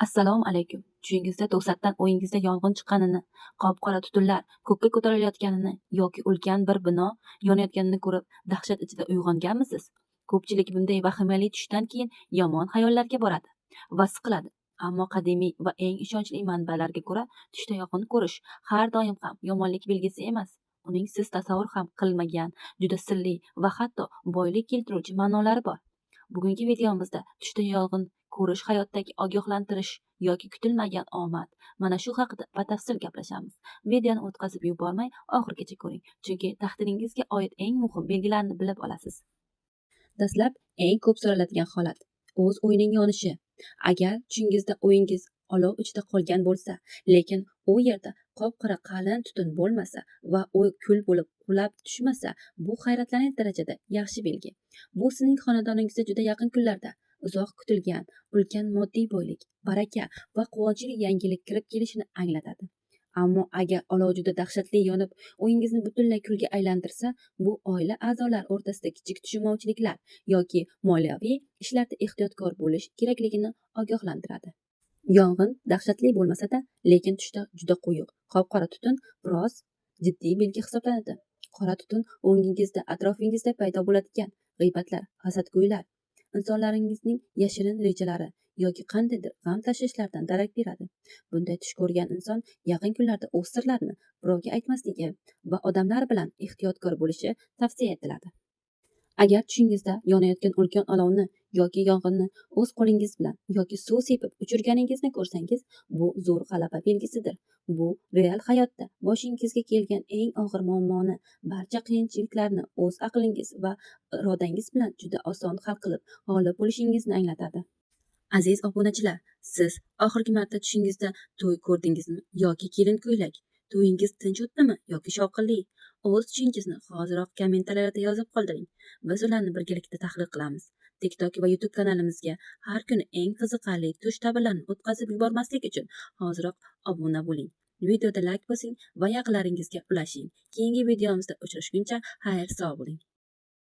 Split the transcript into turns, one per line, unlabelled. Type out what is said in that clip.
Assalomu alaykum. Tushingizda to'satdan uyingizda yong'in chiqqanini, qop-qora tutunlar ko'kka ko'tarilayotganini yoki ulkan bir bino yonayotganini ko'rib dahshat ichida uyg'onganmisiz? Ko'pchilik bunday vahimali tushdan keyin yomon xayollarga boradi va siqiladi. Ammo qadimiy va eng ishonchli manbalarga ko'ra, tushda yong'in ko'rish har doim ham yomonlik belgisi emas. Uning siz tasavvur ham qilmagan juda sirli va hatto boylik keltiruvchi ma'nolari bor. Bugungi videomizda tushda yong'in ko'rish hayotdagi ogohlantirish yoki kutilmagan omad, mana shu haqida batafsil gaplashamiz. Videoni o'tkazib yubormay oxirigacha ko'ring, chunki taqdiringizga oid eng muhim belgilarni bilib olasiz. Dastlab eng ko'p so'raladigan holat o'z uyining yonishi. Agar tushingizda uyingiz olov ichida qolgan bo'lsa, lekin u yerda qop-qora qalin tutun bo'lmasa va uy kul bo'lib qulab tushmasa, bu hayratlanarli darajada yaxshi belgi. Bu sizning xonadoningizda juda yaqin kunlarda uzoq kutilgan ulkan moddiy boylik, baraka va quvonchli yangilik kirib kelishini anglatadi. Ammo agar olov juda dahshatli yonib, uyingizni butunlay kulga aylantirsa, bu oila a'zolari o'rtasida kichik tushunmovchiliklar yoki moliyaviy ishlarda ehtiyotkor bo'lish kerakligini ogohlantiradi. Yong'in dahshatli bo'lmasa-da, lekin tushda juda quyuq, qop-qora tutun biroz jiddiy belgi hisoblanadi. Qora tutun o'ngingizda, atrofingizda paydo bo'ladigan g'iybatlar, hasadgo'ylar, insonlaringizning yashirin rejalari yoki qandaydir g'am tashvishlardan darak beradi. Bunday tush ko'rgan inson yaqin kunlarda o'z sirlarini birovga aytmasligi va odamlar bilan ehtiyotkor bo'lishi tavsiya etiladi. Agar tushingizda yonayotgan ulkan olovni yoki yong'inni o'z qo'lingiz bilan yoki suv sepib o'chirganingizni ko'rsangiz, bu zo'r g'alaba belgisidir. Bu real hayotda boshingizga kelgan eng og'ir muammoni, barcha qiyinchiliklarni o'z aqlingiz va irodangiz bilan juda oson hal qilib, g'olib bo'lishingizni anglatadi. Aziz obunachilar, siz oxirgi marta tushingizda to'y ko'rdingizmi yoki kelin ko'ylak? To'yingiz tinch o'tdimi yoki shovqinli? O'z tushingizni hoziroq kommentariyada yozib qoldiring. Biz ularni birgalikda tahlil qilamiz. TikTok va YouTube kanalimizga har kuni eng qiziqarli tush ta'birlarini o'tkazib yubormaslik uchun hoziroq obuna bo'ling. Videoda like bosing va yaqinlaringizga ulashing. Keyingi videomizda uchrashguncha xayr, sog' bo'ling.